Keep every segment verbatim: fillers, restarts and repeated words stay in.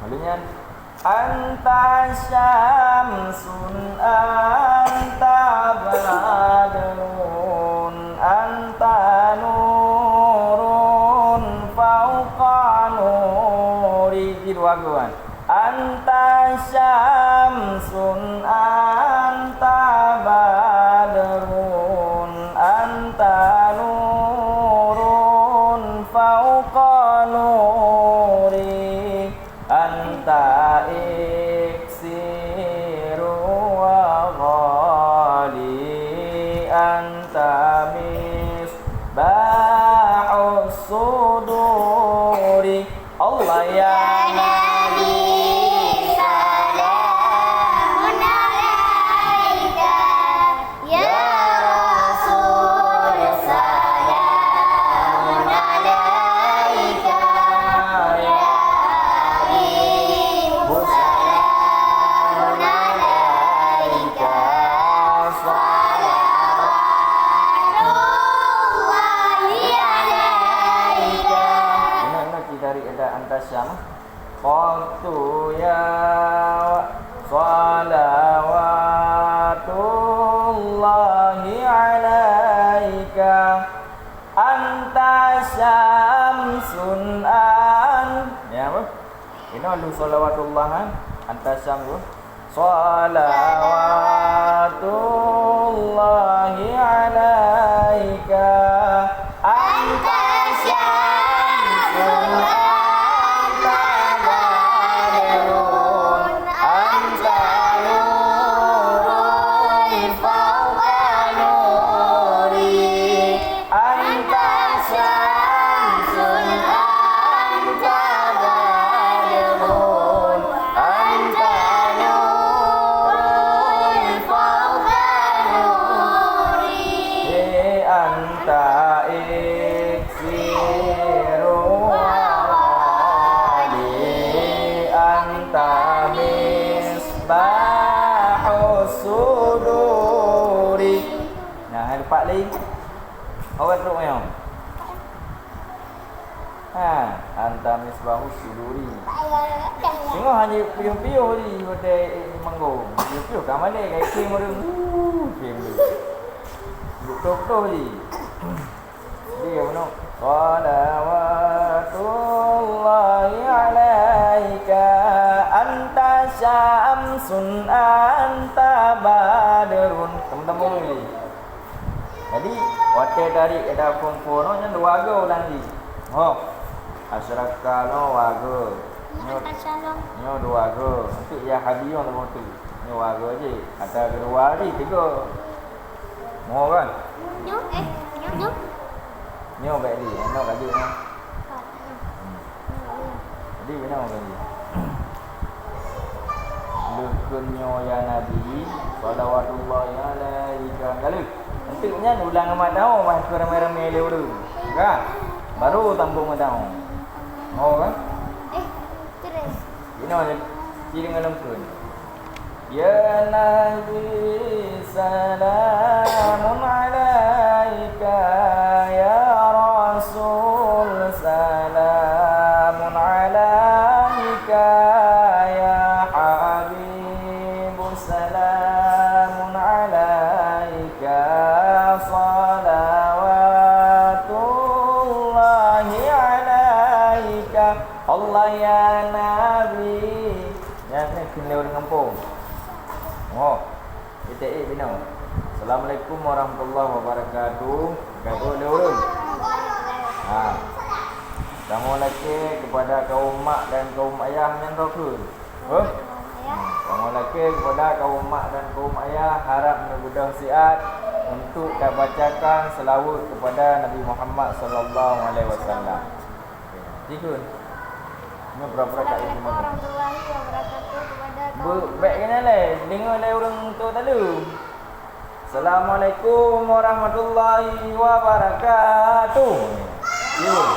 Lheuh nyan, anta syamsun, anta badrun, anta nurun fauqa nuri. Di dua goe kan. Anta syamsun, anta badrun, anta nurun fauqa nuri. Anta iksiru wa ghali, anta misbahus suduri. Allah ya Nabi, salamun alaika. Ya Rasul, salamun alaika. Ya Habib, salamun alaika. Salawatullahi alaika. Ingat lagi dari ada anta syam. Qultu ya salawatullahi alaika, anta syamsun an-, ya, apa? Ini lu salawatullah, kan? Anta syamsun. Salawatullahi alaika, anta syamsun, anta badrun, anta nurun fauqa nuri, anta syamsun, anta badrun, anta nurun fauqa nuri, anta iksiru wa ghali, anta misbahus suduri. Nah, hai lupa lagi. Awak trok nyoe. Ha, anta misbahus suduri. Singoh hana piôh-piôh di hotel, eh, di Manggong. Piôh-piôh ka malèe, ka ikhlas meureung. Uh, ikhlas meureung. Beutôi-beutôi di. Dia bunoe. Salawatullahi alaika, anta syamsun, anta badrun. Teman-teman ni. Jadi, watèe dari ada phôn-phôn nyoe nyan dua goe ulang jih. Ho. Asyraka nyoe dua goe. Nyoe, nyoe dua goe. Untuk ya Habib nyoe lima tu. Nyoe dua goe jih. Ada kedua jih tiga. Mo kan? Nyoe, eh, nyoe. Nyoe baik di. Nyoe lagi nyoe. Hmm. Jadi, beuna lagèe nyoe. Lheuh kheun nyoe, ya Nabi, salawatullahi alaika. Ka lheuh. Enteuk nyan ulang mata ho, bah keu ramé-ramé lé ureueng. Ka? Baru sambung mata ho. Ho kan? Eh, terus. Inoe, ci deungon lôn kheun. Ya Nabi, salamun alaika, ya Rasul, salamun alaika, ya Habib, salamun alaika, salawatullahi alaika, Allah ya Nabi. Nyan, eh, kheun lé ureueng gampông. Oh, ék-ék binoe. Assalamualaikum warahmatullahi wabarakatuh. Ka trok lé ureueng. Ha. Kamoe lakèe kepada kaum mak dan kaum ayah nyang droe kheun. Heh? Hmm. Kamoe lakèe kepada kaum mak dan kaum ayah harap neubeudôh siat untuk tabacakan selawat kepada Nabi Muhammad sallallahu alaihi wasallam. Jikheun. Nyoe pura-pura tak. Assalamualaikum warahmatullahi wabarakatuh kepada kaum. Bèk keunan lé, deungö lé ureueng tu tadi. Assalamualaikum warahmatullahi wabarakatuh. Jikheun.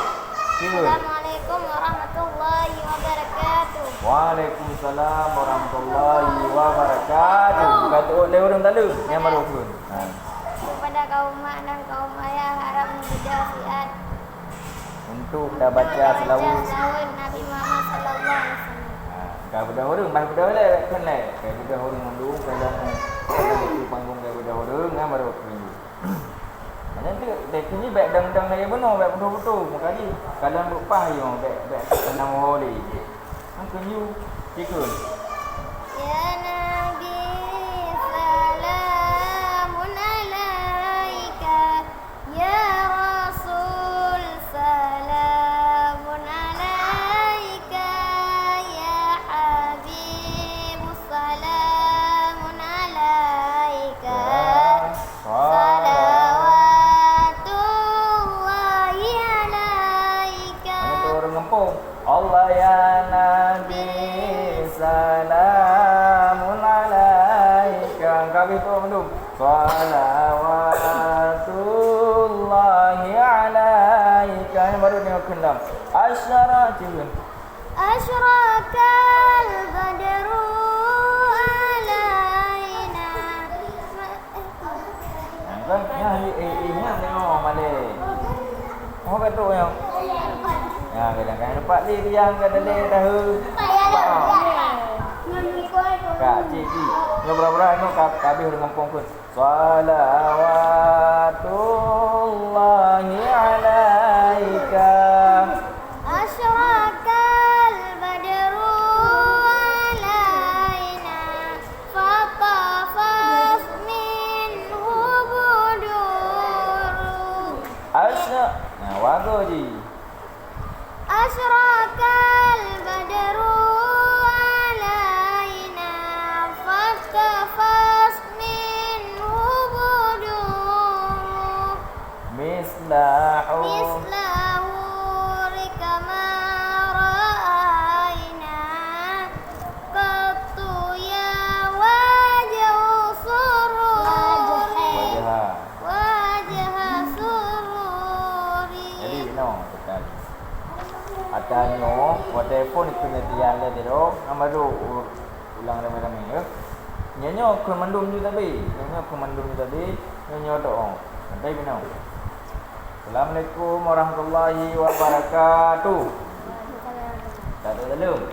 Jikheun. Assalamualaikum warahmatullahi wabarakatuh. Waalaikumsalam warahmatullahi wabarakatuh. Ka trok lé ureueng tadi. Nyang baru kheun. Ha. Kepada kaum mak dan kaum ayah harap neubeudôh siat. Untuk tabaca selawat. Selawat Nabi Muhammad sallallahu alaihi wasallam. Ha, Ka beudôh ureueng, bah beudôh lé, bèk kheun lé. Ka beudôh ureueng mandum, ka lheueh, ka lheueh panggong ka beudôh ureueng, nyan baru kheun. Nyan tu, deh kheun nyan bèk dang-dang lagèe bunoe, bèk putôh-putôh. Meukaji, ka lheueh beupaih nyoe, bèk, bèk keunong ho lé. Nyan kheun nyoe, dikheun. Ya Nabi, salamun alaika. Ya Rasul, salamun alaika, ya Habib, salamun alaika, salawatullahi alaika. Mana tu orang kampung? Allah ya Nabi, salamun alaika. Kabeh tu mandum. Salawatullahi alaika. Nyan baru nyoe kheun lom. Asyara-, cit. Asyraqal badru alaina. Nah, kan? Nyan, eh, eh, eh, nyan tengok balik. Oh, betul nyoe. Ya, kadang-kadang dapat lé riang ka dalé tahu. Ka, cik, cik. Nyoe bra-bra nyoe ka, ka habéh ureueng gampông pun. Salawatullahi alaika. Asyraqal badru alaina, fatafat minhu buduru. Asy-, nah, wagoe jih. Asyraqal badru alaina, fatafat minhu buduru. Mislahu. Mislahu rikama ra'aina. Qattu ya wajhu sururi. Wajha. Wajha sururi. Jadi, no, tekan. Ata nyoe, watèe phôn keuneutian lé sidroe, nyan baru u-, ulang ramé-ramé, ya. Nyoe, nyoe kheun mandum ju tabi. Nyoe, nyoe kheun mandum ju tabi. Nyoe, nyoe doa. Santai binoe. Assalamualaikum warahmatullahi wabarakatuh. Tak ada dalam.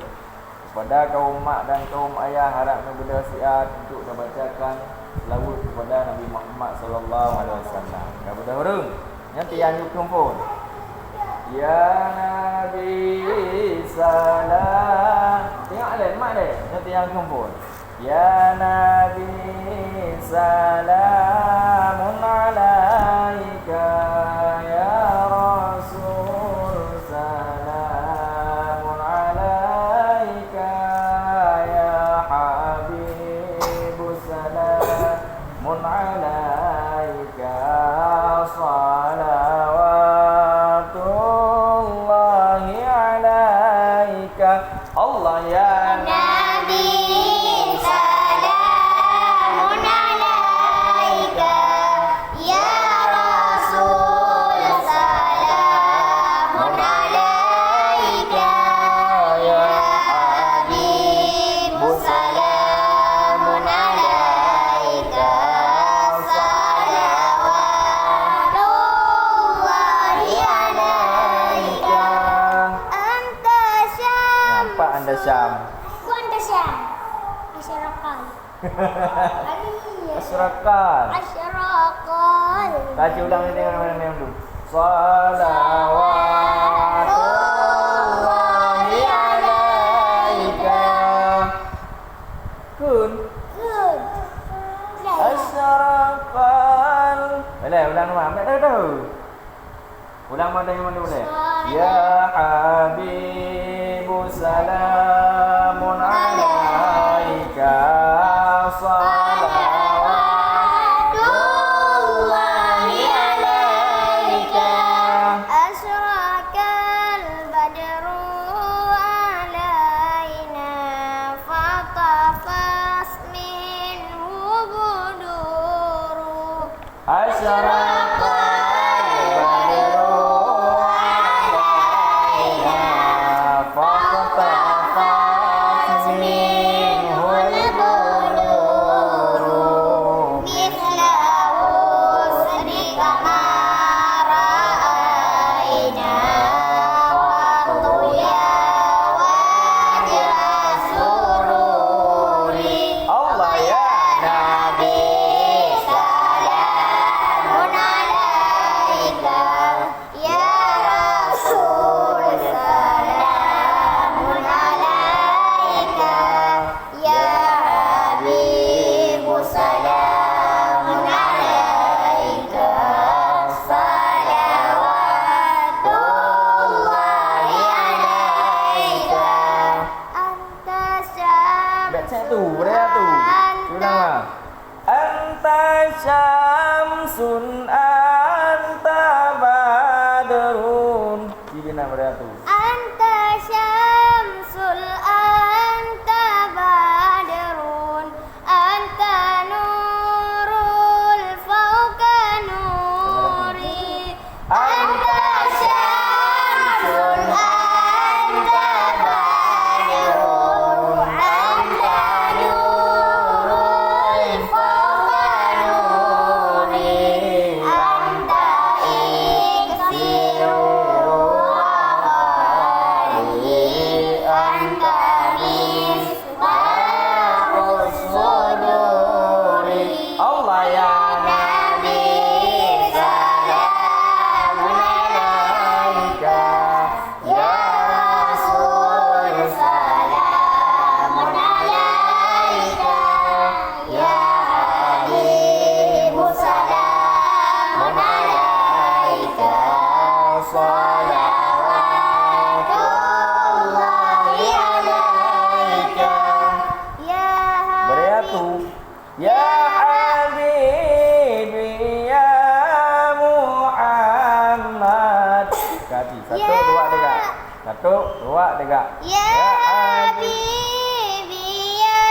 Kepada kaum mak dan kaum ayah, harap neubeudôh siat untuk tabacakan seulaweuet kepada Nabi Muhammad sallallahu alaihi wasallam. Ka beudôh ureueng? Nyan tian yue keumpôn. Ya Nabi salam. Tengok lé, mak lé. Nyan tian keumpôn. Ya Nabi, salamun alaika. Ya Rasul, salamun alaika. Ya Habib, salamun alaika. Salawatullahi alaika. Allah ya Nabi, salamun alaika. Ya Rasul, salamun alaika. Ya Habib, salamun alaika. Salawatullahi alaika. Anta Syam. Nampak anda Syam? Ku anta Syam. Masyarakat. Asyraqal. Asyraqal. Kaji ulang ni dengan mana ni dulu. Salawatullahi alaika. Kun. Kun. Asyraqal. Boleh ulang nama. Ambil tahu-tahu. Ulang mata yang mana boleh? Ya Habibu salamun alaika, salawatullahi alaika. Asyraqal شمس أنت بدر أنت نور فوق نور أنت شمس أنت بدر أنت نور فوق نور أنت إكسير وغالي أنت مصباح الصدور. الله يا نبي سلام عليك يا رسول سلام عليك يا حبيب سلام عليك صلوات الله عليك يا Beri satu. Ya habibi ya Muhammad. Kaki. Satu, dua, tiga. Satu, dua, tiga. Ya habibi ya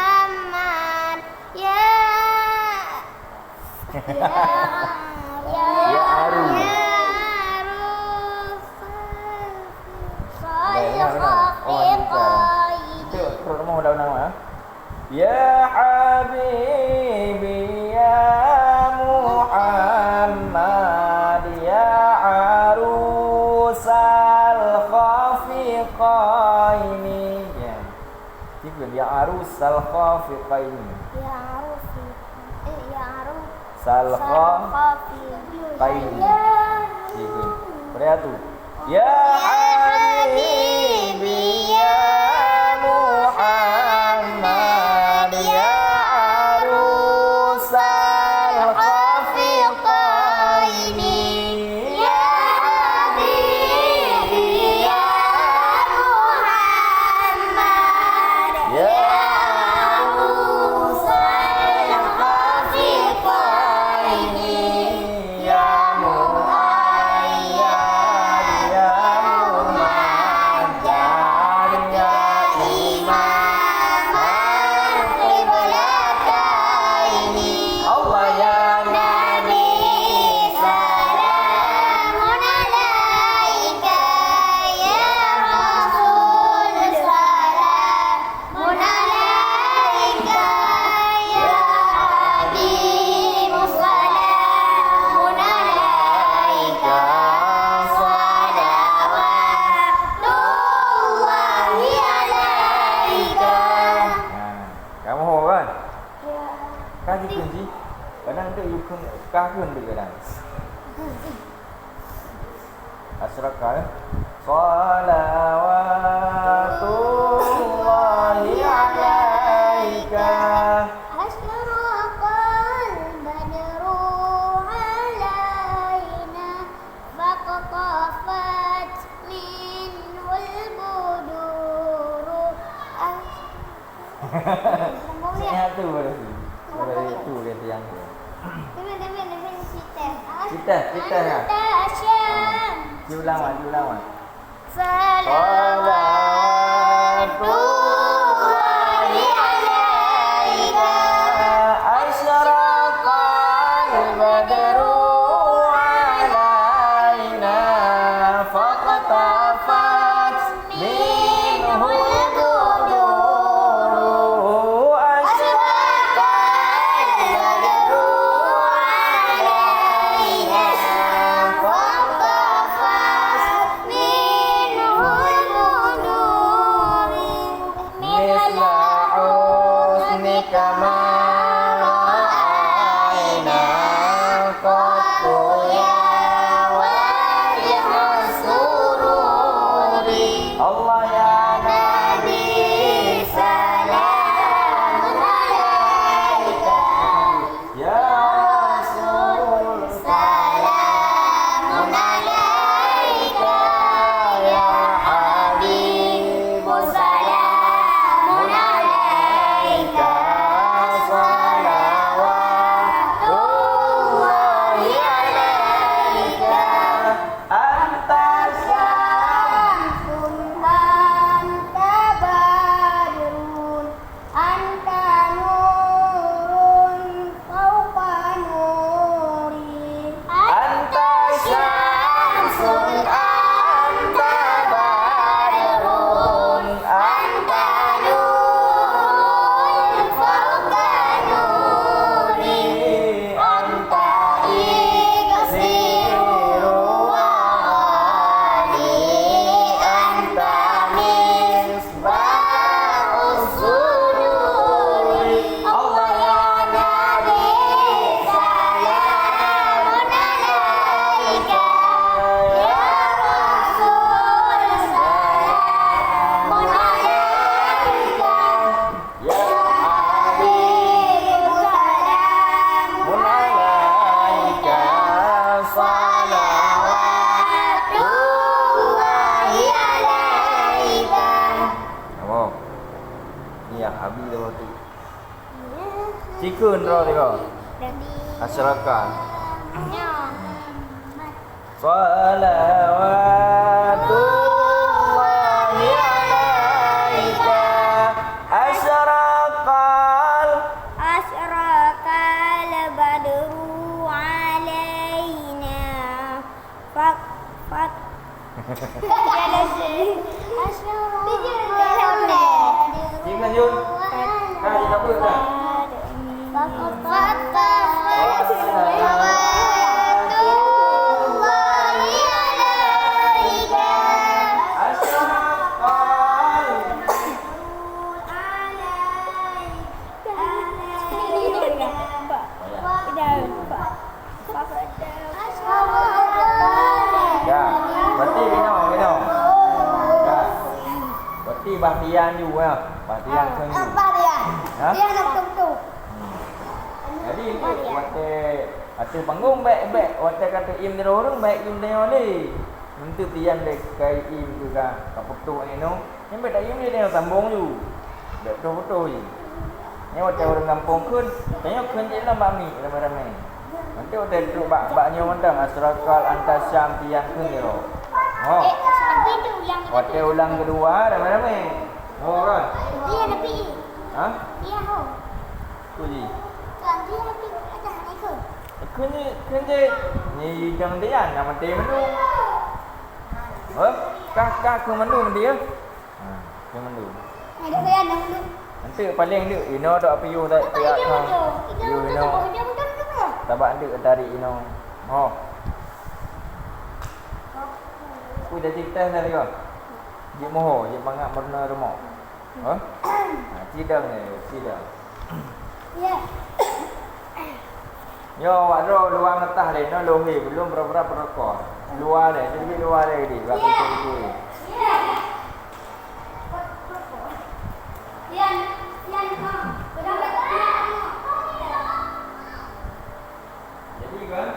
Muhammad. Ya Ya Arus. Ya Arus. Dengar, dengar. Oh, lancar. Itu perut rumah udah nama, ya. Ya habibi ya Muhammad ya arusal khafiqaini. Ya. Sikheun, ya arusal khafiqaini. Ya arus. Eh, ya arus. Sal kha- Sal khafi. Qaini. Sikheun. Beri satu. Ya habibi ya Muhammad ya arusal khafiqaini. Ya habibi ya Muhammad ya arusal khafiqaini. Ya Muayyad, ya Mumajjad, ya Imam Al-Qiblataini. Allah ya Nabi, salamun alaika, ya Rasul, salam Munalaika ya Habib, salamun alaika, salawatullahi alaika. Nah, kamoe ho kan? Ya. Ka jikheun jih. Kadang tu yukheun, ka kheun tu kadang. Asyraqal, eh? Salawatullahi alaika. Asyraqal badru alaina, faqtafat minhul buduru. As- Satu baru tu. Baru tu dia tiang tu. Teman, teman, teman, kita. Kita, kita ya. Anta Syam. Diulang, Wan, diulang, Wan. Salawatullahi alaika. Asyraqal badru alaina. Faqtafat minhul buduru, asyraqal badru alaina, faqtafat minhul buduru, mithla husnika ma ra'aina qattu ya wajhas surur. Abi dah waktu. Cikheun droe tiga. Asyraqal. Nyoe. Salawatullahi alaika asyraqal. Asyraqal badru alaina. Fak, fak. Asyraqal badru. Sini, Yun. Hai, apa dah? Ya, berarti binoe, binoe. Ya. Berarti bah tian ju, ya. Bah tian keu ju. Bah tian. Ha? Tian nak betul-betul. Hmm. Jadi, watèe ateueh panggong bèk, bèk, watèe ka teuiem di ureueng bèk ju tanyoe lé. Meunteuk tian bèk ka iem tu ka, ka putôh inoe. Nyan bèk taiem lé, tanyoe sambông ju. Bèk putôh-putôh ju. Nyan watèe ureueng gampông kheun, tanyoe kheun jih lam bak miet ramè-ramè. Nanti watèe trok bak, bak nyoe mantong, asyraqal anta syam tian kheun nyoe. Ho. Watèe ulang keudua ramè-ramè. Ho kan? Iya, tapi. Ha? Iya, ho. Tu ji. Kan dia tapi ada ikut. Kheun jih, kheun jih. Nyan idang tian, nyang maté mandum. Ho? Kah, kah kheun mandum dia. Ha, kheun mandum. Ada yang mandum. Nanti paling dek inoe dak piôh dak piak kah. Piôh inoe. Tabak dek tarik inoe. Ho. Ku jadi tes tadi kau. Jeuet moho, jeuet mangat meurunoe rumoh. Ho? Ha, cidang ni, cidang. Ya. Nyoe awak droe luwa meutah lé, nyoe lôn hé, belum pura-pura peurukoh. Luwa lé, jadi luwa lé di, bak pintu-pintu. Jadi kan,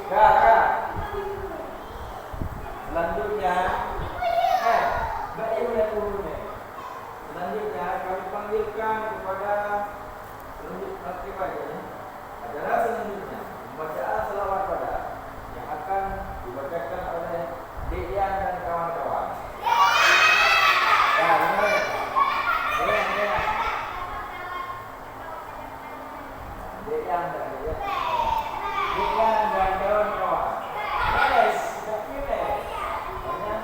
Ka, ka. Selanjutnya, eh, bak ibu dan guru ni. Selanjutnya, kami panggilkan kepada Runduk Rati Bayu. Cara selanjutnya, pembacaan salawat pada yang akan dibacakan oleh Dek Yan dan kawan-kawan. Ya, dengar ya? Dengar, dengar. Dek Yan dan, Dek Yan. Dek Yan dan kawan-kawan. Yes, tak kira. Banyak.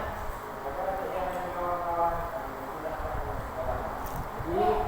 Jadi,